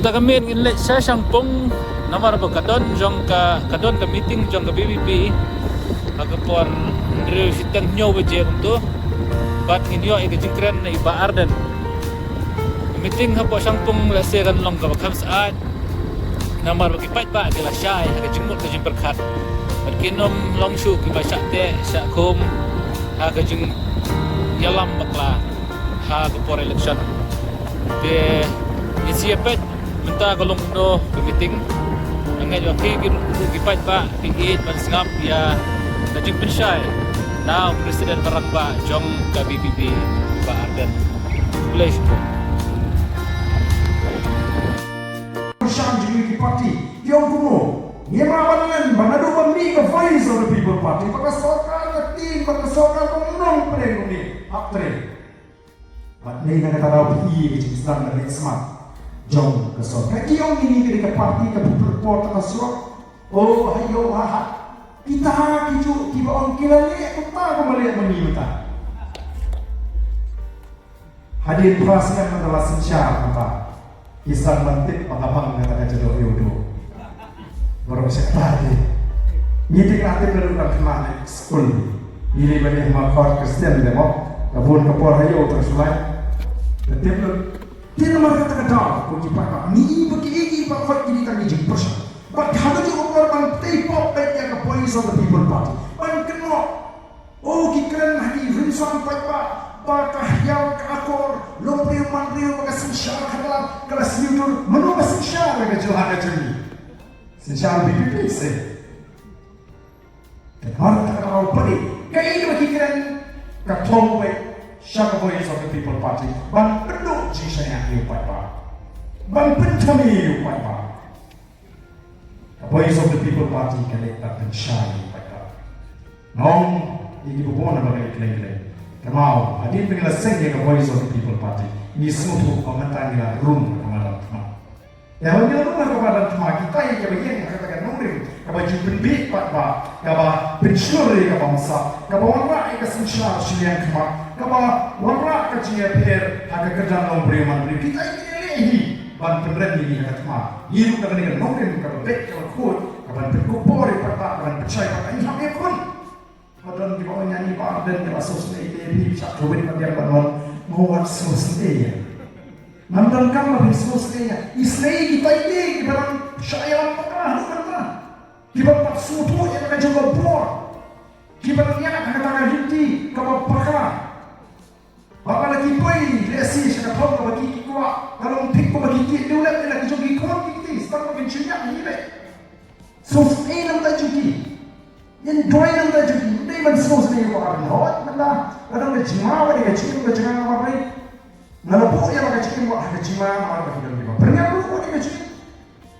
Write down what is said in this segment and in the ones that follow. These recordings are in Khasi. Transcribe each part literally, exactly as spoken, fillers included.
Ta ka miet ngin leit sha Shangpung namar ba ka don jong ka, ka don ka meeting jong ka B B B ha ka por hynriew shiteng hynñiew baje kumto. Bad ngin ïoh ïa ka jingkren na i Bah Ardent. Ka meeting hapoh Shangpung lehse kan long kaba kham syaid namar ba ki paidbah ki la shai ha ka jingmut ka jingpyrkhat. Bad kin ym long shuh kiba shah teh shah khum ha ka jingïalam bakla ha ka por election. Te ngin sa ïa peit mynta ka long kumno ka meeting. Nga ngeit ba phi ki ruh ki paidbah phi ïeit ban sngap ïa ka jingpynshai na u President ba rangbah jong ka B B B, Bah Ardent. Khublei shibun. Pyrshang jong ngi ki party, ki ong kumno? Ngim lah ban len ba naduh ba mih ka Voice of the People Party, ba ka sorkar ka tieng, ba ka sorkar ka ong nongpynïaid kumne, hap trei. Bad ngi na kata daw phi ïohi ka jingsdang ka leh smat jong ka sorkar. Ki ong ïa ngi ka dei ka party ka pynpyrpot ka sorkar. Oh, hayo, ha, ha. Kita ki juh kiba ong ki la leh kumta kumba leh ma ngi mynta. Hadien phra snem mynta la synshar mynta. Ki sdang ban tip ba ka bang kata ka jadon ïa u duh. Baroh shi katta ki. Ngi tip, nga tip naduh dang khynnah skul. Ngi leit ban ïa ma khot Khristan te mo. Ka bun ka por ha ïew tang shuwa. Te tip lut. Te namar kata ka daw ko ki paidbah. Ngi i ba ki i ki ba khot ki ni tang ki jingpyrshang. Bad ha kajuh ka por ban tei pop beit ïa ka Voice of the People Party. Ban kynnoh. Oh, ki kren ha ki rynsan paidbah, ba ka hiar ka akor, longbriew manbriew, ba ka synshar khadar ka la sniew dur, mano ba synshar ka jylla ka jong ngi? Synshar VPP se. Te namar kata ka daw phi, kaei kaba ki kren, ka thong wei sha ka Voice of the People Party ban pynduh jingshaniah ïa u paidbah, ban pynthame ïa u paidbah. Ka Voice of the People Party ka leh ban pynshai ïa u paidbah. Nga ong ïa kiba bun ha kane ka kylleng kylleng. Ka mut hadien ba ngi la seng ïa ka Voice of the People Party, ngi sngewthuh ba mynta ngi la rung ha ka madan thma. Ïa ba ngi la rung ha ka madan thma, kita ïa kiba ïeng ha kata ka nongrim kaba ju pynbiej paidbah, kaba pynshlur ïa ka bamsap, kaba wanrah ïa ka synshar shiliang khmat, kaba wanrah ka jingïapher ha ka kyrdan longbriew manbriew. Kita ïa kiba leh hi ban pynrem ïa ngi ha ka thma. Ngi ruh da kane ka nongrim kaba beit kaba khuid, kaban pynkup bor ïa u paidbah, kaban pynshai paidbah, ngi hap ïakhun. Ba don kiba ong ïa ngi, Bah Ardent, ngi la sngewsynei ïa phi, shah thaw wit ban ïa ban wan. Nga wat sngewsynei ïa. Ngam donkam ba phin sngewsynei ïa. Isynei ïa kita ïa kiba dang shah ïalam bakla haduh mynta. Kiba pat sngewthuh ïa ka jong ka bor. Kiba dang ïaid ha kata ka lynti kaba bakla. Ba ka la ki poi lehse sha ka thong kaba ki, ki kwah, ka long thik kaba ki tied, dei u leh ïa la ki jong ki khun ki kti, sdang ba kin shaniah hi beit. Sngewsynei na ka bynta jong ki. Ïa duwai na ka bynta jong ki. Ym dei ban sngewsynei ïa ka bynta hooid, mynta ka don ka jingma bad ka jingim ka jong nga marwei. Nga la buh ïa la ka jingim bad ka jingma, namar ba ki don kiba pyrngiat ruh bad ka jingim.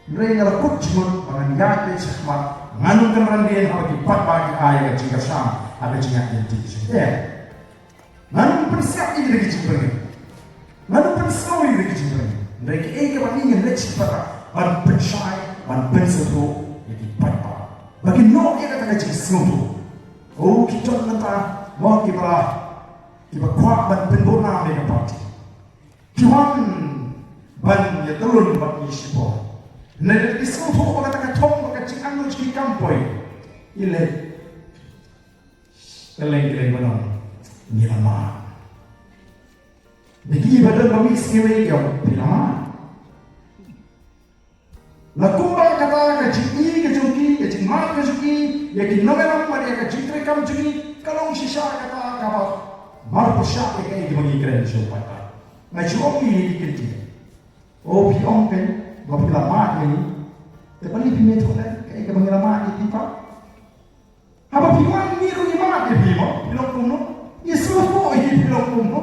Hynrei nga la kut jingmut ba ngan ïaid beit shakhmat, ngan ym kynran dien haba ki paidbah ki ai ka jingkyrshan ha ka jingïaid lynti ka jong ki. Ngan ym pynsngap ïa ki da ki jingpyrngem. Ngan ym pynsngew ïa ki da ki jingpyrngem. Hynrei kaei kaba ngi ngin leit sha ki paidbah ban pynshai, ban pynsngewthuh ïa ki paidbah ba kin noh ïa kata ka jingsngewthuh. Oh, ki don mynta mo kiba, kiba kwah ban pynbun nam ïa ka party. Ki wan ban ïatyllun bad ngi shipor. Hynrei lada ki sngewthuh ba kata ka thong, ba ka jingangnud jong ki kam poi, ki leit. Kylleng kylleng ba nong ngi la mad. Da ki ba don ba mih sngi wei ki ong phi la mad. La kumba kata ka jingïeit ka jong ki, ka jingmad ka jong ki ïa ki nongïalam bad ïa ka jingtrei kam jong ki ka long shisha kata kaba mar pyrshah ïa kaei kaba ngi kren shuh pat. Nga shu ong ïa ki kynti. O phi ong kein ba phi la mad ïa ngi. Te balei phim ïathuh leh kaei kaba ngi la mad ïa phi pat? Haba phi wan ngi ruh ngi mad ïa phi mo, phi long kumno? Ngi sngewthuh ïa phi long kumno?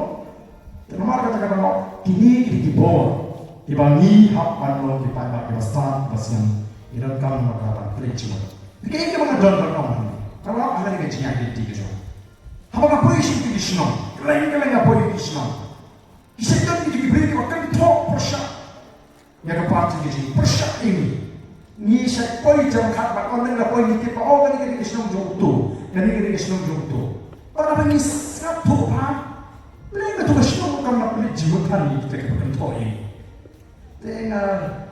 Te namar kata ka daw kine ki dei ki bor kiba ngi hap ban long ki paidbah kiba stad kiba sngewthuh. Ngi donkam namar kata ban pynleit jingmut. Te kaei kaba nga don ban ong hangne, ka la ha kane ka jingïaid lynti ka jong nga. Haba nga poi sha kito ki shnong, kylleng kylleng nga poi ki shnong. Ki shait don kito ki briew kiba kynthoh pyrshah ïa ka party ka jong ngi, pyrshah ïa ngi. Ngi shait poi jingkhat bad ong, nga poi ngi tip ba o kane ka dei ka shnong jong uto, kane ka dei ka shnong jong uto. Bad haba ngi sngap thuh bha, lei katu ka shnong kam nang pynleit jingmut ha ngi, kita kiba kynthoh ïa ngi. Te nga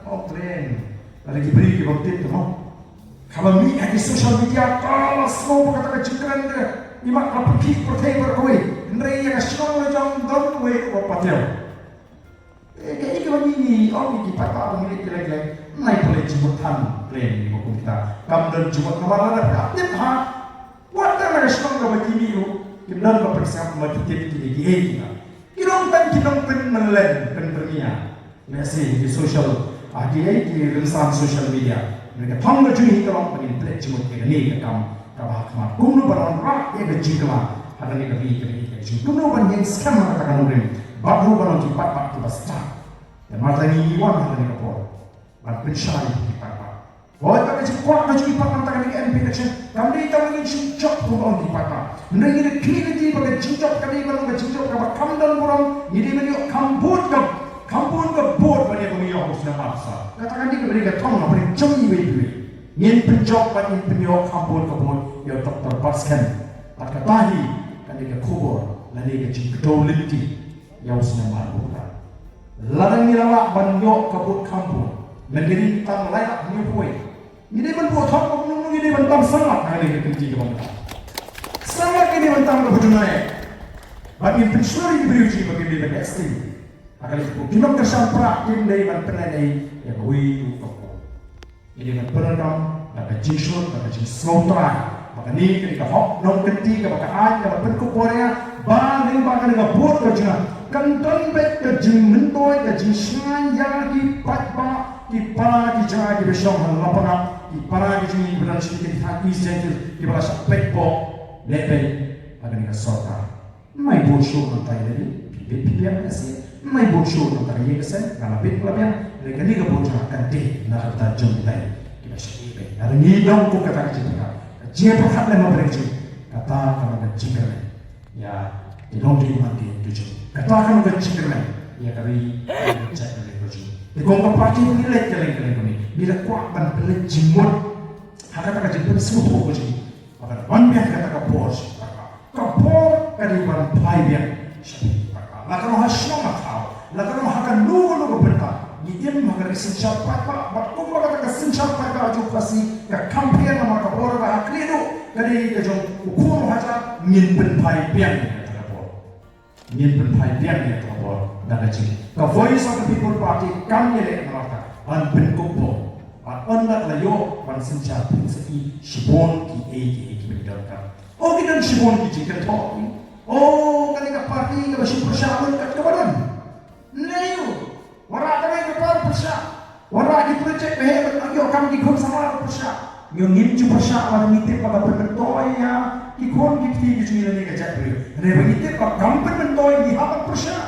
ong kren, lada ki briew ki bym tip te mo. Haba mih ha ki social media ka la sngewbha kata ka jingkren ka i mat ka pyrthei pyrthei baroh kawei. Hynrei ïa ka shnong la jong don uwei uba pateng. Eh, kaei kaba ngi ong ïa ki paidbah ba ngi leit kylleng kylleng. Nai pynleit jingmut than kren ïa ki ba kum kita. Kam don jingmut namar lada ka tip ha. Wat tang na ka shnong kaba ki mih ruh kim don ba pynsngap ba ki tip kine kiei kita. Ki long tang ki nongpynmlien pynpyrmia. Lehse ki social, ah, kiei ki rynsan social media. Ngi ka thong ka jong ngi ka long ba ngin pynleit jingmut ïa kane ka kam kaba ha khmat. Kumno ban wanrah ïa ka jingkylla ha kane ka ri ka ri ka jong. Kumno ban ïeng skhem ha kata ka nongrim. Bad ruh ban long ki paidbah kiba stad. Te mynta ngi wan ha kane ka por ban pynshai ïa ki paidbah. Hooid, kata ka jingkwah ka jong ki paidbah mynta ka dei ka M P election. Kam dei tang ba ngin shu jop kumba ong ki paidbah. Hynrei ngi da khmih lynti ba ka jingjop ka dei ban long ka jingjop kaba kham don burom, ngi dei ban ïoh kham vote ka, kham bun ka vote ban ïa ba ngi ïoh u snem arphew saw. Kata ka dei kaba dei ka thong hapdeng jong iwei pa iwei. Ngin pynjop bad ngin pynïoh kham bun ka vote ïa u Doctor Batskhem. Bad kata hi ka dei ka khubor lane ka jingkdew lynti ïa u snem arphew saw. Lada ngi la lah ban ïoh ka vote kham bun, lada ngi tang lai lak hynñiew phew wei, ngi dei ban buh thok, ngi dei ban tam san lak ha kane ka kynti kaba mynta. San lak ngi dei ban tam kaba jngai. Bad ngin pynshlur ïa ki briew jong ngi ba kim dei ban leh sting ha kane ka vote. Ki nongkyrshan prah kim dei ban pynlehnoh ïa kawei ruh ka vote. Ngi dei ban pyndonkam da ka jingshlur, da ka jingsngewthuh ba kane ka dei ka hok nongkynti kaba ka aiñ kaba pynkup bor ïa ba lyngba kane ka vote ka jong nga. Kan don beit ka jingmyntoi, ka jingshngaiñ ïa ki paidbah, ki para ki jong nga kiba shong ha Lapangap, ki para ki jong ngi kiba don sha ki ha East Jaintia Hills kiba la shah peit bok lehbeiñ ha kane ka sorkar. Mai bun shuh nangta ïa lade, phi bit phi biang ïa se. Mai bun shuh nangta ïa ka se, nga la bit la biang, lada kane ka bun jong nga kan dei na ka bynta jong kita kiba shah ïa beit. Lada ngi don kum kata ka jingpyrkhat, ka jingpyrkhat lem ha bynta jong, kata ka long ka jingkyrmen ïa ki nongdie man die tu jong. Kata ka long ka jingkyrmen ïa ka ri, ïa ka jaitbynriew ka jong. Te kum ka party ngi leit kylleng kylleng kumne, ngi la kwah ban pynleit jingmut ha kata ka jingpynsngewthuh ka jong. Ba kan wan biang kata ka bor sha ki paidbah. Ka bor ka dei ban phai biang sha ki paidbah. La ka long ha shnong ha thaw, la ka long ha kano kano ka bynta. Ngi im ha ka ri synshar paidbah, bad kumba kata ka synshar paidbah jong Khasi ka kham pher namar ka bor ka ha khlieh duh ka dei ka jong u khun u hajar, ngin pynphai biang ïa kata ka bor. Ngin pynphai biang ïa ka bor da ka jing. Ka Voice of the People Party kam ïaleh namar ka ban pynkup bor. Bad ynda la ïoh ban synshar pynsngew shibun kiei kiei kiba ki donkar. O ki don shibun ki jingkynthoh ki. O kane ka party kaba shu pyrshah lut kat kaba don. Ne ïoh. Wanrah kane ka por pyrshah. Wanrah ki project ba heh ban ïoh kam ki khun samla pyrshah. Ngi ngim ju pyrshah lada ngi tip ba ka pynmyntoi ïa ki khun ki kti ki jong ngi lane ka jaitbynriew. Hynrei ba ngi tip ba kam pynmyntoi ngi hap ban pyrshah.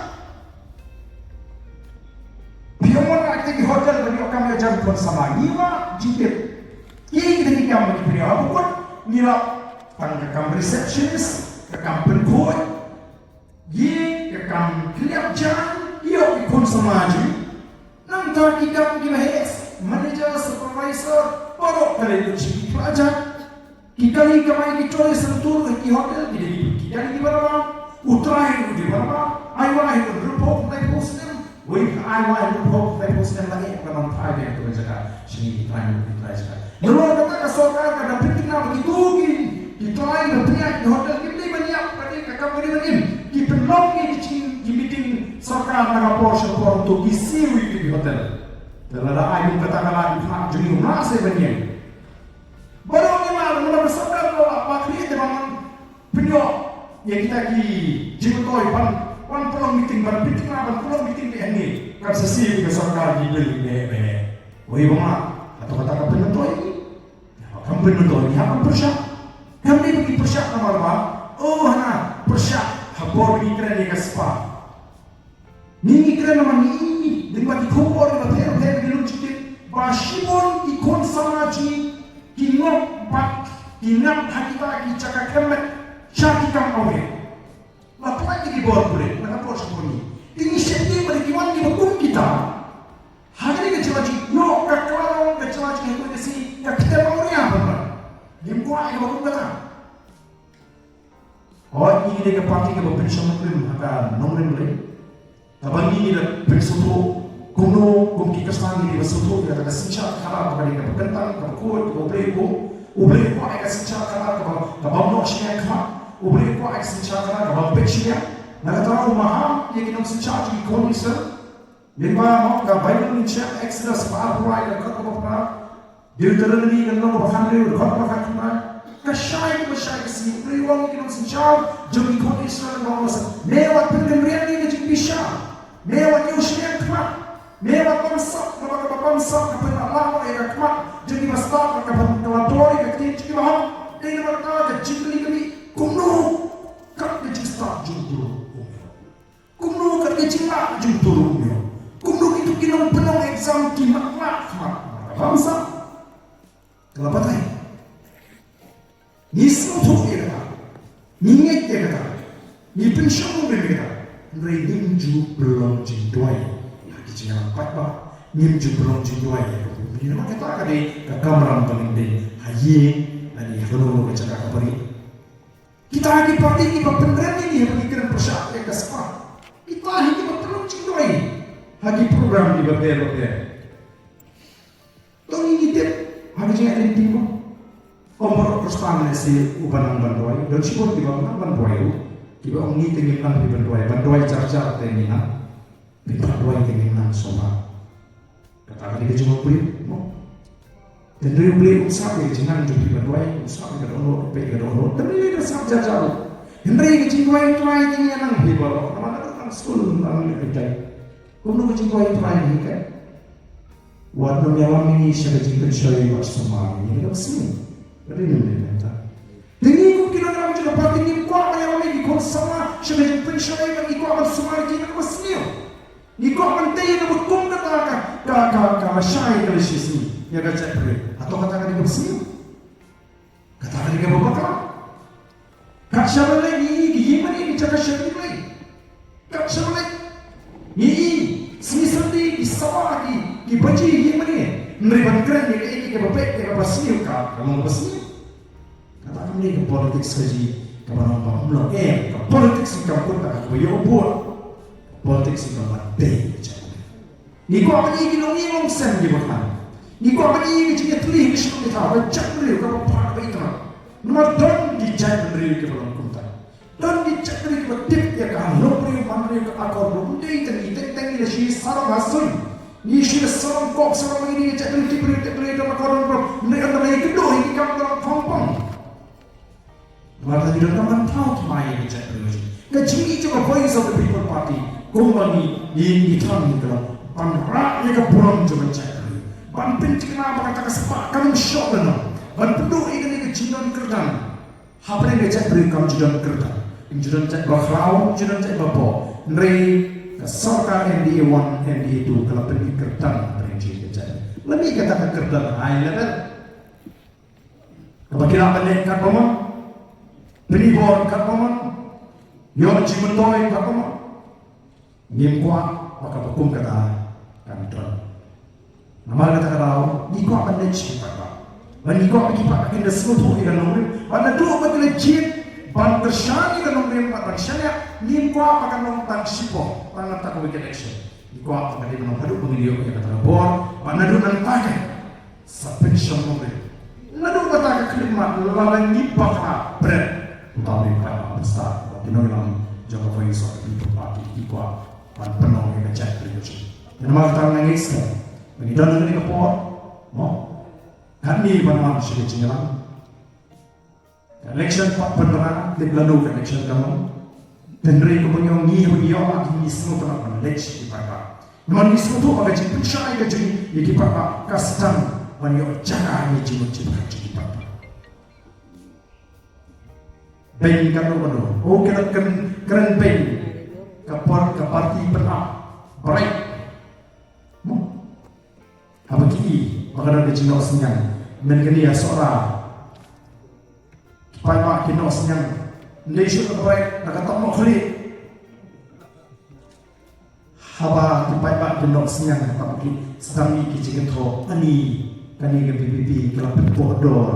Phi ong wanrah kita ki hotel ban ïoh kam ïoh jam khun samla, ngi wad jingtip. Ki kita ki kam ba ki pynïoh ha ba kut ngi lap tang ka kam receptionist, ka kam pynkhuid. Ïa ka kam kynriah jan ïoh ki khun samla jong ngi. Nangta ki kam kiba heh, manager, supervisor, baroh ka leit lut sha ki khlajat. Ki kali kamai ki trei santur ha ki hotel ki dei ki kali kiba rama. U trai u dei ba rama. Ai wai u hynriewphew hynñiewphew snem. Wei ka ai wai u hynriewphew hynñiewphew snem la eh ka nang trai biang tu jaka. Sha ki trai u ki trai jaka. Nalor kata ka sorkar ka da pynthikna ba kito ki, ki trai ba pynïaid ki hotel kim dei ban ïap, ka dei ka kam ka dei ban im. Ki pynlong ki, ki jing, ki meeting sorkar na ka por sha ka por, to ki siew ïa ki hotel. Te lada ai kum kata ka la, ki khmat jong ngi ym lah seh ban ïeng. Baroh ngi lah, namar ka sorkar ka la, ba khlieh te ban pynïoh ïa kita ki jingmyntoi ban wan pynlong meeting, ban pynthikna ban pynlong meeting te hangne. Kan sa siew ïa ka sorkar ki bill beh beh. Wei ba ma, hato kata ka pynmyntoi? Kam pynmyntoi, ngi hap ban pyrshah. Kam dei ba ngi pyrshah namar ba, oh hana, pyrshah ha por ba ngi kren ïa ka spah. Ngi ngi kren namar ngi, lyngba ki khubor kiba pher pher ki lum jingtip ba shibun ki khun samla jong ngi ki ngop bad ki ngat ha kita ki jaka khyrmet sha ki kam awria. La pynlait ïa ki bor pule, la ka por sha pule. Te ngi sheptieng ba dei ki wan kiba kum kita. Ha kane ka jylla jong ngi, ïoh ka kyrdan ka jylla jong ngi, ka sngi ka ktem awria bha bha. Ngim kwah ïa kaba kum kata. Hooid, ngi dei ka party kaba pynshong nongrim ha ka nongrim Blei. Kaba ngi da pynsngewthuh kumno kum ki Khristan ngi dei ban sngewthuh ïa kata ka synshar khadar kaba dei kaba kyntang, kaba khuid, kaba U Blei u buh. U Blei u kwah ïa ka synshar khadar kaba, kaba ym noh shiliang khmat. U Blei u kwah ïa ka synshar khadar kaba ym peit shiliang. Na kata u maham ïa ki nongsynshar jong ki khun Israel. Lyngba, mo, ka Baibl ngi check Exodus ba arphew lai, dkhot kaba phra. Deuteronomi ka lynnong kaba khathynriew, dkhot kaba khatkhyndai. Ka shai kaba shai ka sngi U Blei u ong ïa ki nongsynshar jong ki khun Israel, u ong, me wat pynkynriah ïa ka jingbishar. Me wat ïoh shiliang khmat. Me wat bamsap, namar kaba bamsap ka pynlah noh ïa ka khmat jong kiba stad, bad ka pynkylla dor ïa ka ktien jong kiba hok. Dei namar kata ka jingkylli ka mih, kumno kat ka jingstad jong u Blei? Kumno kat ka jinglah jong u Blei? Kumno kito ki nongpynlong exam ki mat lah khmat? Namar ka bamsap. Ka la batai. Ngi sngewthuh ïa kata. Ngi ngeit ïa kata. Ngi pynshong ïa kata. Hynrei ngim ju pynlong jingduwai ha ki jingïalang paidbah. Ngim ju pynlong jingduwai ïa ka pyrthei. Namar kata ka dei ka kamram ba ngin dei ha ïing lane ha kano kano ka jaka kaba rieh. Kita ki parti kiba pynrem ïa ngi haba ngi kren pyrshah ïa ka spah. Kita hi kiba pynlong jingduwai ha ki program kiba bun ba bun. To ngi ngi tip ha ka jingïaid lynti mo. Ym baroh Khristan lehse uba nang ban duwai. Don shibun kiba nang ban duwai ruh. Kiba ong ngi te ngim nang hi ban duwai. Ban duwai jar jar te ngi nang. Pynban duwai te ngin nang sumar. Kata ka dei ka jingmut briew, mo. Hynrei U Blei um sap ïa ka jingnang jong phi ban duwai, um sap ïa ka dohnud, peit ïa ka dohnud. Hynrei ka sap jar jar. Hynrei ka jingduwai Trai te ngin nang phi baroh. Namar ka dei tang skul nang ïa ka jai. Kumno ka jingduwai Trai ngi ka? Wat nym ïalam ïa ngi sha ka jingpynshoi bad sumar ïa ngi ka sngi. Ka dei nym dei mynta. Te ngi kum ki nongïalam jong ka party ngim kwah ban ïalam ïa ki khun samla sha ka jingpynshoi bad ngi kwah ban sumar ïa ki na kaba sniew. Ngi kwah ban tei ïa ka bad kum kata ka, ka, ka, ka lashai ka lashisngi ïa ka jaitbynriew. Hato kata ka dei kaba sniew? Kata ka dei kaba bakla. Kat shaba leit ngi i ki ïing mane ki jaka shakri Blei. Kat shaba leit ngi i sngi Sunday ki sawa ki, ki baji ïing mane. Hynrei ban kren ïa kaei kaei kaba beit, ïa kaba sniew, ka, ka long kaba sniew. Kata kam dei ka politics ka jong, kaba nang ba ym long, eh, ka politics kam kut kata kaba ïoh vote. Ka politics kam ban tei ka jong. Ngi kwah ban ïohi ki longïing longsem kiba khlaiñ. Ngi kwah ban ïohi ki jingïatylli ki shnong ki thaw, ka jaitbynriew kaba phah kaba itynnad. Namar don ki jaitbynriew kiba long kumta. Don ki jaitbynriew kiba tip ïa ka longbriew manbriew ka akor briew. Ym dei tang ngi teng teng ngi la shu sarong ha suiñ. Ngi shu la sarong kop sarong ïa ki jaitbynriew tip briew tip briew ka akor briew. Ym dei ynda la ïakynduh ïa ki kam ka long pong pong. Namar ka ngi donkam ban thaw thymmai ïa ka jaitbynriew. Ka jingmih jong ka Voice of the People Party kumba ngi, ngi, ngi thrang ngi kyrpad ban rah ïa ka burom jong ka jaitbynriew. Ban pynthikna ba kata ka spah kam shoh lano. Ban pynduh ïa kane ka jingdon kyrdan. Hapdeng ka jaitbynriew kam ju don kyrdan. Kam ju don jait ba khraw, kam ju don jait ba poh. Hynrei ka sorkar M D A one, M D A two ka la pynmih kyrdan hapdeng jong ka jaitbynriew. La mih kata ka kyrdan high level. Kaba ki lah ban leh katba mon, pyni bor katba mon, ïoh jingmyntoi katba mon. Ngim kwah ba kaba kum kata kan don. Namar kata ka daw ngi kwah ban leit sha ki paidbah. Bad ngi kwah ba ki paidbah kin da sngewthuh ïa ka nongrim. Bad naduh ba ki la jied ban kyrshan ïa ka nongrim bad ban shaniah, ngim kwah ba kan long tang shipor, tang nangta kawei ka election. Ngi kwah ba ka dei ban long haduh ba ngin ïoh ïa kata ka bor. Bad naduh nangta ka Sa pynshong nongrim. Naduh kata ka khyllipmat lada ngi bakla bret, uta u dei paidbah ba stad. Bad ki nongïalam jong ka Voice of the People Party ki kwah ban pynlong ïa ka jaitbynriew jong ngi. Namar kata nga ngeit skhem ba ngi don ha kane ka por, mo, katne ban wan sha ka jingïalang. Ka election pat pynbna, tip lano ka election ka long. Hynrei kaba ngi ong ngi, haba ngi ïoh, ngi sngewtynnat ban leit sha ki paidbah. Namar ngi sngewthuh ba ka jingpynshai ka jong ngi ïa ki paidbah ka sdang ban ïoh jaka ïa ki jingmut jingpyrkhat jong ki paidbah. Beiñ kano kano. Oh, kren, kren, kren beiñ. Ka par, ka party pynap. Bright. Mo. Haba ki i ba ka don ka jingnoh synñiang, mynta kane ha Sohra ki paidbah ki noh synñiang. Ym dei shuh na ka Bright, na ka Topnohkhlieh. Haba ki paidbah ki noh synñiang ha Topnohkhlieh, sdang mih ki jingkynthoh, ani kane ka V P P ka la pynpoh dor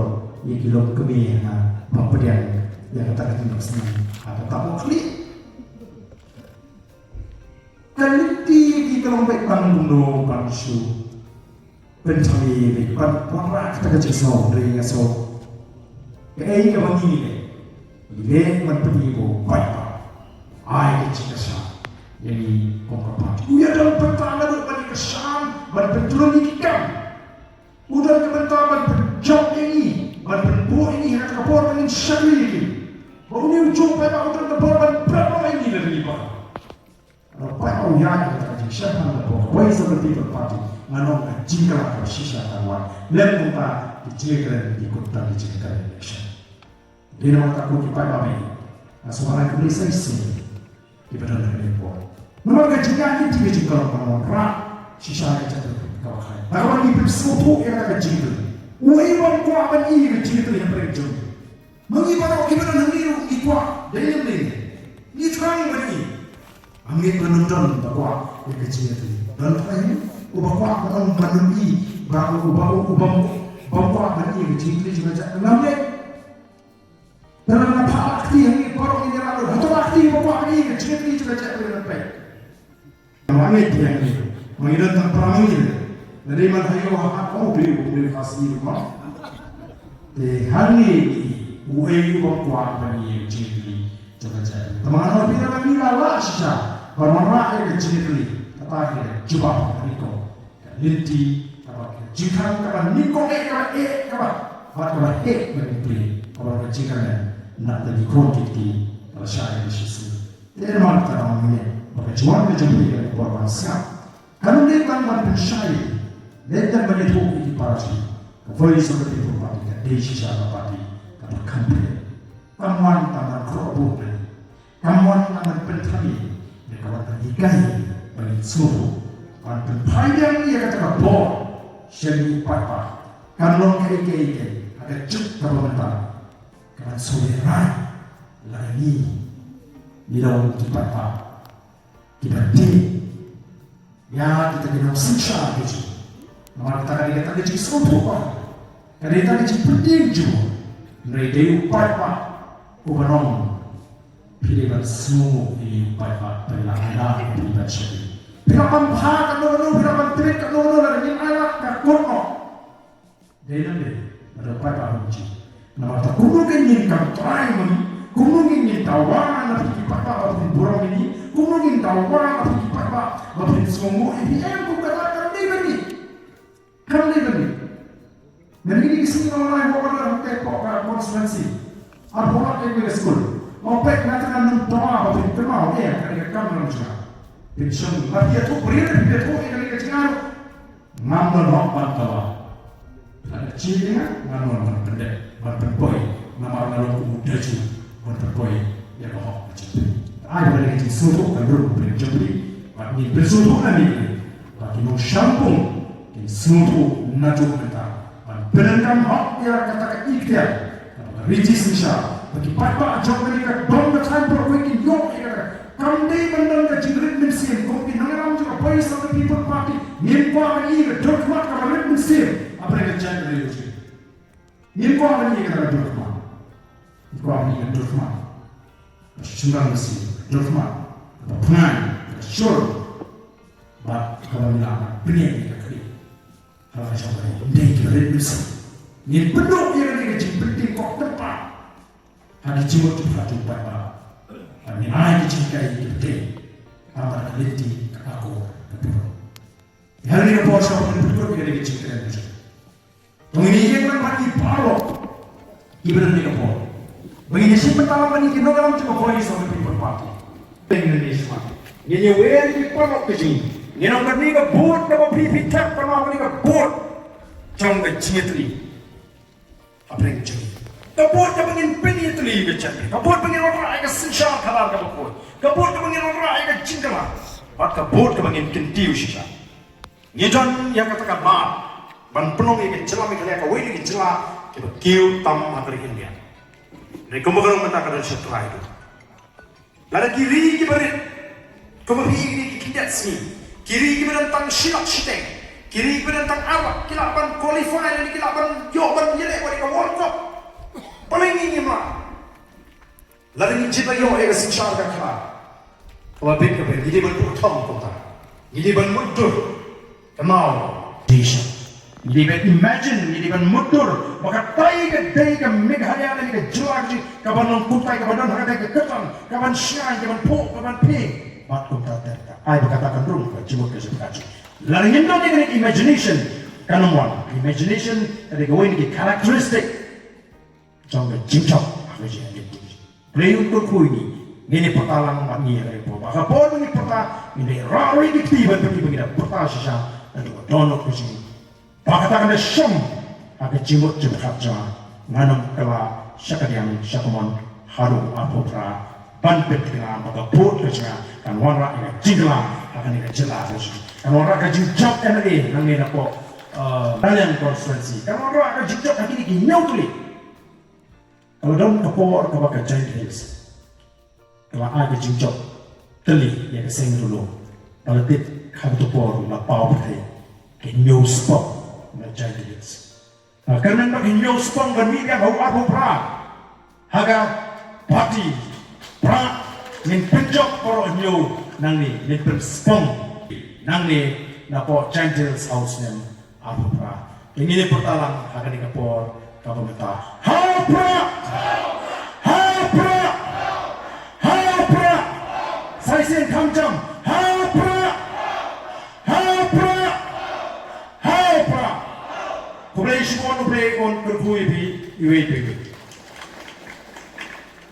ïa ki longkmie, ha, ba pdiang ïa kata ka jingnoh synñiang ha ka Topnohkhlieh. Ka lynti ki Ka long beit ban kumno ban shu pynthame beit ban wanrah kata ka jingsngew, hynrei nga sngew kaei kaba ngi leh, ngi leh ban pyni ba u paidbah u ai ka jingkyrshan ïa ngi kum ka party. U ïadon bynta naduh ban ïakyrshan, ban pyntylli ki kam. U don ka bynta ban pynjop ïa ngi, ban pynbuh ïa ngi ha kata ka por ba ngin shakri ïa ki. Ba une u juh paidbah u don ka bor ban pynbuh ïa ngi lada ngi bakla. Lada paidbah u ïaid ha kata ka jingshemphang na ka por, Voice of the People Party, nga ong ka jingkylla kaba shisha kan wan. Lem kumta ki jingkren, ki kut tang ki jingkren election. Dei namar kata ko ki paidbah, nga sngewbha ban khublei sa shisien ïa kiba don ha kane ka por. Namar ka jingïaid lynti ka jingkyrkhu ka long wanrah shisha ïa ka jaitbynriew kaba khraw. Naba ngi pynsngewthuh ïa kata ka jingkyrkhu. Uei bym kwah ban ïoh ïa ka jingkyrkhu hapdeng jong ngi? Ma ngi baroh kiba don hangne ruh ngi kwah, dei ne em dei? Ngi thrang ban ïoh. Ngim don ba kwah ïa ka jingkyrkhu. Don trai uba kwah ban ong ban ïoh, ba uba, uba bym kwah ban ïoh ïa ka jingkyrkhu jong ka jaitbynriew? Te lada phah la kti hangne baroh ngin ïa rat lut. Hato la kti ba kwah hangne ka jingkti jong ka jaitbynriew peit. Nga ngeit ïa ngi. Ma ngi don tang para ngi. Lada dei man ha ïew ha hat, oh, briew, briew Khasi ruh ma. Te hangne uei uba kwah ban ïa jingkti jong ka jaitbynriew. Te ma nga ong phi, lada ngi la lah shisha ban wanrah ïa ka jingkti, kata ka jubab ka nyngkong. Ka lynti kaba, ka jingkhang kaba nyngkong eh, kaba eh, kaba, bad kaba heh ban plie, kaba ka jingkyrmen na ka bynta ki khun ki kti kaba shai ba shisien. Te namar kata nga ong ïa phi ba ka jingwan ka jong phi ha kane ka por ban sngap kan ym dei tang ban pynshai, dei tang ban ïathuh ïa ki para jong ngi. Ka Voice of the People Party ka dei shisha ka party kaba kham pher. Kam wan tang ban khroh bor na ngi. Kam wan tang ban pynthame, ne ka wan ban hikai ba ngin sngewthuh, ban pynphai biang ïa kata ka bor sha ngi u paidbah. Kan long kaei kaei kaei ha ka juk kaba mynta, ka ban sngewlehraiñ lada ngi, ngi long ki paidbah kiba tieng ïa kita ki nongsynshar ka jong ngi. Namar kata ka dei kata ka jingsngewthuh ba, ka dei kata ka jingpynthiah jong ngi. Hynrei dei u paidbah uba ong, phi dei ban sngewnguh ïa u paidbah, phi lah ban, phi lah ban shakri, phi lah ban phah katno katno, phi lah ban treat katno katno, lada ngim ailad ka kut noh. Dei nang dei, lada u paidbah um jied. Namar kata kumno ngin, ngin kam trai ma ngi, kumno ngin, ngin dawa na phi ki paidbah ba phin burom ïa ngi, kumno ngin dawa na phi ki paidbah ba phin sngewnguh ïa ngi, em, kum kata kam dei ban dei. Kam dei ban dei. Mynta kine ki sngi nga wan, nga wan hapoh ka constituency. Arphew lak ïa ka skul. Nga peit, nga tang nang dawa ba phin kynmaw ïa ka, ïa ka kam nang jngai. Phin shong, nga phi ïathuh briew, phi ïathuh ïa ka, ïa ka jngai. Ngam don hok ban dawa. Lada jia ïa nga, ngan wan ban pyndep, ban pynpoi. Namar nga long kum u daju ban pynpoi ïa ka hok ka jong phi. Ai ba ka dei ka jingsngewthuh ka rum ka jong phi. Bad ngin pynsngewthuh nangne ba ki nongshangpung kin sngewthuh naduh mynta ban pyndonkam hok ïa kata ka ikhtiar. Kaba ka riti synshar ba ki paidbah jong kane ka dong ka thaiñ Mawkyrwat kin ïoh ïa kata. Kam dei ban don ka jingrit mynsiem kum ki nongïalam jong ka Voice of the People Party. Ngim kwah ban ïoh ïa ka dur khmat kaba rit mynsiem hapdeng ka jaitbynriew jong ngi. Ngim kwah ban ïoh ïa kata ka dur khmat. Ngi kwah ban ïoh ïa ka dur khmat kaba shynrang mynsiem, ka dur khmat kaba pyngan, kaba shur, bad kaba ngi lah ban pynïaid ïa ka khlieh. Haba ka jong ka dei, ym dei kiba rit mynsiem. Ngin pynduh ïa kane ka jingpyntieng kok tympai ha ki jingmut jingpyrkhat jong u paidbah. Bad ngin ai ki jinghikai kiba teng. Namar ka lynti ka akor ka burom. Ïa kane ka por sha ba ngin pynkut ïa kane ka jingkren ka jong ngi. To ngin ïeng lang bad ngi baroh kiba don ha kane ka por. Ba ngin ïashim bynta lang bad ngi ki nongïalam jong ka Voice of the People Party. Ngin ïashim bynta. Ngin ïawer ïa ki paralok ka jong ngi. Ngin ong kane ka vote kaba phi, phi thep, kane ka vote jong ka jingïatylli hapdeng jong ngi. Ka vote kaba ngin pynïatylli ïa ka jingïatylli. Ka vote ba ngin wanrah ïa ka synshar khadar kaba khuid. Ka vote kaba ngin wanrah ïa ka jingkylla. Bad ka vote kaba ngin kyntiew shisha. Ngi don ïa kata ka lad ban pynlong ïa ka jylla Meghalaya kawei na ki jylla kiba kiew tam ha ka ri India. Hynrei kumba ka long mynta ka don sha trai tu. Lada ki ri kiba rit, kumba phi ïohi ki khyndiat sngi, ki ri kiba don tang shi lak shiteng, ki ri kiba don tang ar lak, ki lah ban qualify lane ki lah ban ïoh ban ïaleh bad ka World Cup. Balei ngi ngim lah? Lada ngi jied la ïoh ïa ka synshar ka khadar kaba bit kaba ngi dei ban buh thong kumta. Ngi dei ban mutdur. Kynmaw. Nation. Ngi dei ban imagine, ngi dei ban mutdur ba katai ka dei ka Meghalaya ne ka jylla ka jong ngi kaban long kumtai, kaban don ha katai ka kyrdan, kaban shngaiñ, kaban phuh, kaban phi. Bad kumta ter ter. Ai ba kata kan rung ka jingmut ka jingpyrkhat jong ngi. Lada ngim don ïa kane ka imagination, kan ym wan. Imagination ka dei kawei na ki characteristic jong ka jingjop ha ka jingim. Blei un kyrkhu ïa ngi, ngin ïa pyrta lang bad ngi ha kane ka por. Ba ha ka por ba ngi pyrta, ngin ïa rah ruh ïa ki kti ban pyni ba ngi da pyrta shisha naduh ka dohnud ka jong ngi. Ba kata kan da shong ha ka jingmut jingpyrkhat jong nga. Ngan ym kylla sha kadiang sha kamon haduh arphew phra ban pynthikna ba ka vote ka jong nga kan wanrah ïa ka jingkylla ha kane ka jylla ka jong ngi. Kan wanrah ka jingjop M L A nangne napoh, eh, Naliang constituency. Kan wanrah ka jingjop ha kine ki hynñiew tylli. Ka la don ka por kaba ka Jaintia Hills ka la ai ka jingjop tylli ïa ka seng Ri Lum. Ba la tip ha kato ka por la paw pyrthei ka hynñiew spong na Jaintia Hills. Ka kyrmen ba ka hynñiew spong ban mih biang ha u arphew phra ha ka party Prah. Ngin pynjop baroh hynñiew nangne, ngin pynspong nangne napoh Jaintia Hills House, ngin arphew phra. Te ngin ïa pyrta lang ha kane ka por kaba mynta. Ha u Prah! Ha u Prah! Ha u Prah! Sa shisien kham jam. Ha u Prah! Ha u Prah! Ha u Prah! Khublei shibun, U Blei un kyrkhu ïa phi iwei pa iwei.